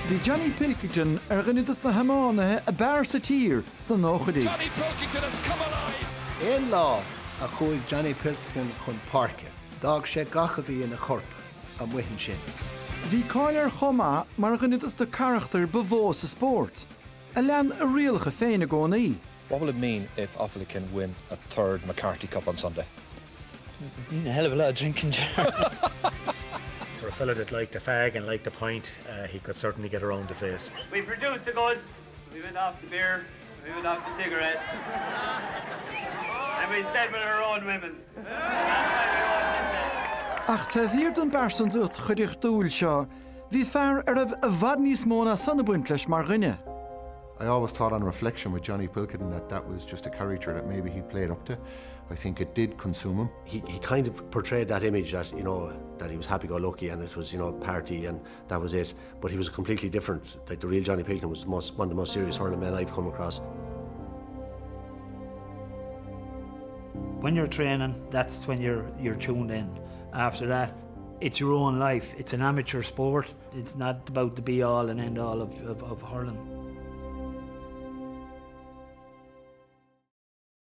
Bhí Johnny Pilkington ar dhuine dos na hiománaithe ab fhearr sa tír sna nóchaidí. Johnny Pilkington has come alive! Aon lá a chuaigh Johnny Pilkington chun páirce, d'fhág sé gach a bhí ina chorp amuigh ansin. Bhí cáil air chomh maith mar dhuine dos na carachtair ba mhó sa spórt, a lean a rialacha féin i gcónaí. What will it mean if Offaly can win a third McCarthy Cup on Sunday? Mean a hell of a lot of drinking, Ger. For a fella that liked a fag and liked a pint, uh, he could certainly get around the place. We produced the goods, we went off the beer, we went off the cigarettes, and we stayed with our own women. Ach taobh thiar den bpearsantacht chuideachtúil seo, bhí fear a raibh i bhfad níos mó ná san ag baint leis mar dhuine. I always thought on reflection with Johnny Pilkington that that was just a character that maybe he played up to. I think it did consume him. He, he kind of portrayed that image that, you know, that he was happy-go-lucky and it was, you know, party and that was it. But he was completely different. Like the real Johnny Pilkington was the most, one of the most serious hurling men I've come across. When you're training, that's when you're, you're tuned in. After that, it's your own life. It's an amateur sport. It's not about the be all and end all of, of, of hurling.